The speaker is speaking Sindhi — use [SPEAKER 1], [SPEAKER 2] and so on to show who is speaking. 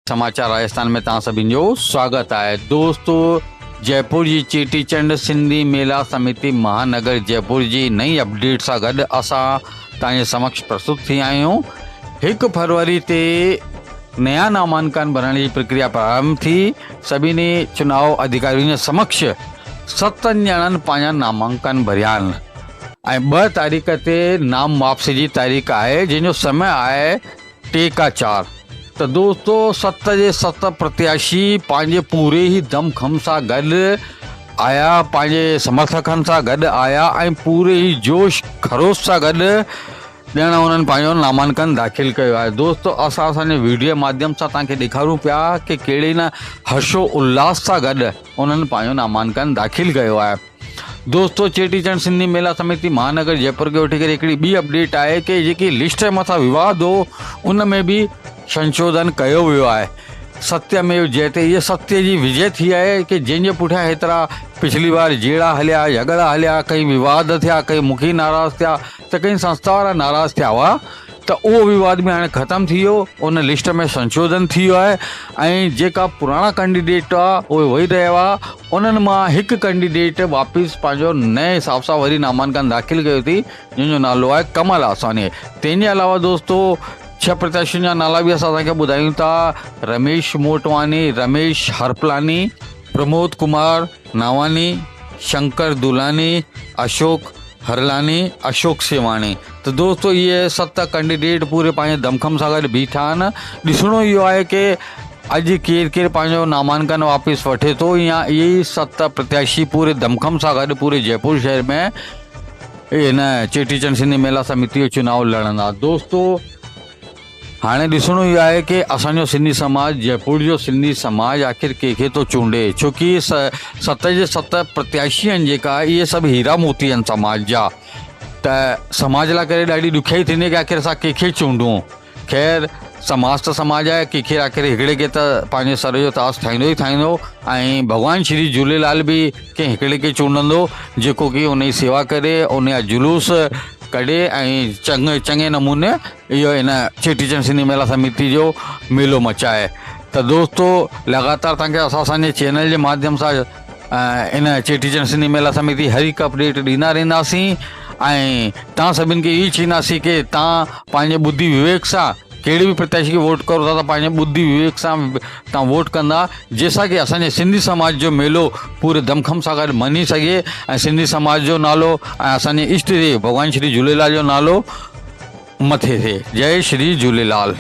[SPEAKER 1] سماچار راجستان ۾ توهان سڀني جو سواگت آهي دوستو جئپور جي چيٽي چنڊ سنڌي ميلا سميتي مهانگر جئپور جي نئين اپڊيٽ سان گڏ اسان توهان جي سمڪش پرستت ٿي آهيون هڪ فروري تي نيا نامانڪن ڀرڻ جي پرڪريا پرارنڀ ٿي سڀني چناء اڌڪارين جي سمڪش ستن ڄڻن پنهنجا نامانڪن ڀريا آهن ۽ ٻه تاريخ تي نام واپسي جي تاريخ آهي جنهن جو سمي آهي ٽي کا چار ته دوستو ست جي ست پرتياشي پنهنجي پوري ئي دم خم سان گڏ آيا پنهنجي سمرٿڪن سان گڏ آيا ۽ پوري ئي جوش خروش سان گڏ ڄڻ انهن پنهنجو نامانڪن داخل ڪيو آهي دوستو اسان اسان جي ويڊيو ماڌيم سان توهان کي ڏيکارون پيا ڪي ڪهڙي نه هرشو الاس سان گڏ انهن پنهنجو نامانڪن داخل ڪيو آهي دوستو چيٽي چنڊ سنڌي ميلا سميتي مهانگر جئپور کي وٺي ڪري هڪڙي ٻي اپڊيٽ آهي ڪي جيڪي لسٽ جي مٿان وواد هو ان ۾ به سنشوڌن ڪيو ويو آهي ستيه ميو جيتي هي ستيه جي وجي ٿي آهي ڪي جنهن جي پٺيان هيترا پڇلي بار جهيڙا هليا جهڳڙا هليا ڪئي وواد ٿيا ڪئي مکي ناراض ٿيا ته ڪئي سنسٿا وارا ناراض ٿيا هئا ته اهو وواد به هاڻي ختم ٿي ويو ان لسٽ ۾ سنشوڌن ٿي ويو آهي ۽ جيڪا پراڻا ڪينڊيڊيٽ هئا اهي ويهي رهيا هئا انهن مان هڪ ڪينڊيڊيٽ واپس پنهنجو نئين حساب سان وري نامانڪن داخل ڪيو اٿي جنهن جو نالو آهي ڪمل آساني تنهن جي علاوه دوستو ڇهه پرتياشين جا نالا به اسان توهان کي ٻڌايون ٿا رميش موٽواني رميش هرپلاني پرمود ڪمار ناواني شنڪر دولاني اشوڪ هرلاني اشوڪ سيواڻي ته دوستو اهي ست ڪينڊيڊيٽ پوري پنهنجي دمخم سان گڏ بيٺا آهن ڏسڻو اهو آهي ڪي اڄ ڪير ڪير پنهنجو نامانڪن واپس وٺي ٿو يا اهي ئي ست پرتياشي پوري دمخم سان گڏ پوري جئپور شهر ۾ هن چيٽي چنڊ سنڌي ميلا سميتي جو چناء لڙندا دوستو هاڻي ڏسڻو اهو آهي ڪي اسان جو سنڌي سماج جئپور جو سنڌي سماج آخر ڪنهن کي ٿو چونڊي ڇو ڪي ست جي ست پرتياشي آهن جيڪا اهي سڀ هيرا موتي آهن سماج جا ته سماج لاء ڪري ڏاڍي ڏکيائي ٿيندي ڪي آخر اسان ڪنهن کي چونڊون خير سماج ته سماج آهي ڪنهن کي آخر هڪڙي کي ته پنهنجي سر جو تاج ٺاهيندو ئي ٺاهيندو ۽ ڀڳوان شري جهوليلال به ڪنهن هڪڙي کي چونڊندو جيڪو ڪي ان جي سيوا ڪري ان جا جلوس ڪڍي ۽ چڱي چڱي نموني اهو هن چيٽي چنڊ سنڌي ميلا سميتي جو ميلو مچائي ته دوستو لڳاتار توهان کي اسان اسان جي چينل جي ماڌيم سان ان چيٽي چنڊ سنڌي ميلا سميتي هر هڪ اپڊيٽ ڏيندا رهنداسين ۽ توهان سڀني کي اهو چئينداسين ڪي توهان پنهنجي ٻڌي وويڪ سان ڪهڙي به پرتياشي کي ووٽ ڪرو ٿا ته پنهنجي ٻڌي وويڪ سان توهان ووٽ ڪندا جنهن سان ڪي اسان جي سنڌي سماج جو ميلو پوري دم خم سان گڏ مڃي سگهي ۽ سنڌي سماج جو نالو ۽ اسان جي اشٽ ديو ڀڳوان شري جهوليلال جو نالو مٿي ٿئي جئي شري جهوليلال.